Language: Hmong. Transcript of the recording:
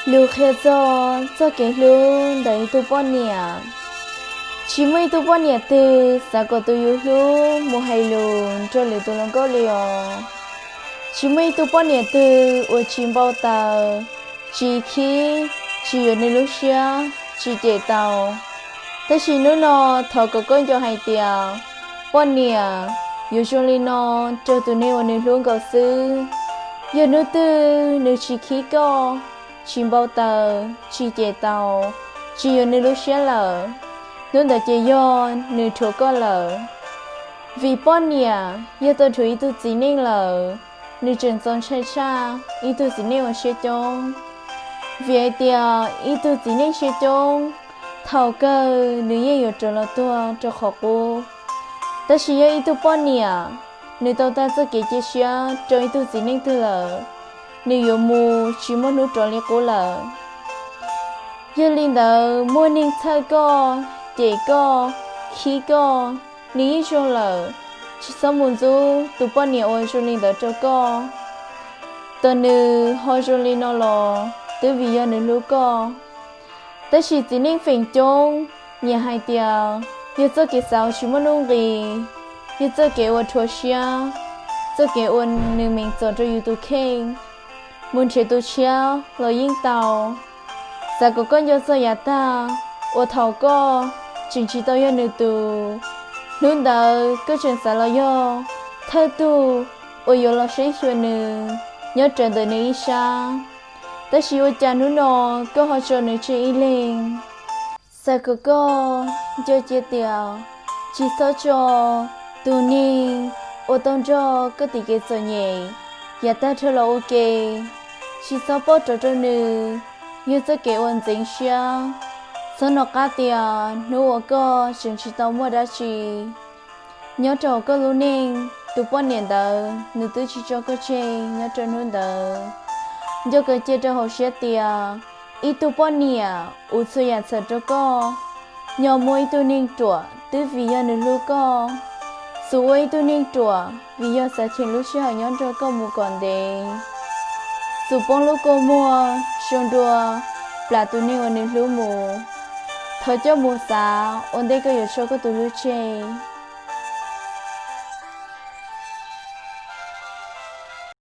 Lus qhia txog txoj kev hlub ntawm ib tug poj niam. Tsis muaj ib tug poj niam twg xav kom tus yus hlub mus hais lus nrog lwm tus hluas nkauj li os. Tsis muaj ib tug poj niam twg uas tsis npau taws, tsis khib, tsis yuav nws lub siab, tsis cem tau. Tab sis hnub no thov kom koj nco hais tias poj niam yuav zoo li no rau tus neeg uas nws hlub nkaus xwb. Yog hnub twg nws tsis khib koj, tsis npau taws, tsis cem tau, tsis yuav nws lub siab lawm, hnub ntawd ces yog nws dhuav koj lawm. Vim poj niam yog tau dhuav ib tug txiv neej lawm, nws tseem txaus ntshai tshaj ib tug txiv neej uas siab coob. Vim hais tias ib tug txiv neej siab coob, thaum kawg nws yeej yuav rov los tuag rau qhov qub. Tab sis yog ib tug poj niam, nws tau tag txoj kev cia siab rau ib tug txiv neej twg lawm, nws yuav mus tsis muaj hnub rov li qub lawm. Yog li ntawd muaj neeg txhawj koj, cem koj, khib koj, nws yeej zoo lawm. Tsis txhob mus ntxub tus poj niam uas zoo li ntawd rau koj. Tos nws ho zoo li no los twb vim yog nws hlub koj. Tab sis txiv neej feem coob nyiam hais tias yog txoj kev xav uas tsis muaj nuj nqis, yog txoj kev uas rhuav siab, txoj kev uas nws meem txom rau yus tus kheej. Mus nrhiav tus tshiab los yeej tau. Xav kom koj nco txog yav tag uas thaum koj tseem tsis tau yog nws tus, hnub ntawd koj tseem xav los yog thawj tug uas yuav los saib xyuas nws nyob rawv ntawm nws ib sab. Tab sis ua cas hnub no koj ho tso nws tseg ib leeg? Xav kom koj nco cia tias tsis txhob tso tus neeg uas tau nrog koj tim kev txom nyem yav tag dhau los ua ke. Tsis txhob paub rov rau nws, yog txoj kev uas ntxeev siab. Txhob hnov qab tias hnub uas koj tseem tsis tau muaj dab tsi nyob rau koj lub neej, tus poj niam ntawd nws twb tsis tso koj tseg nyob rau hnub ntawd. Nco kawg cia rau hauv siab tias ib tug poj niam ua txhua yam txhawm rau koj, nyob muaj ib tug neeg ruam twb vim yog nws hlub koj. Xub ua ib tug neeg ruam vim yog xav cheem lub sij hawm nyob nrog koj mus kom ntev. Xub poob lub kua muag sau nrua plam tus neeg uas nws hlub mus. Thov coj mus xav ua ntej koj yuav tso koj tus hlub tseg.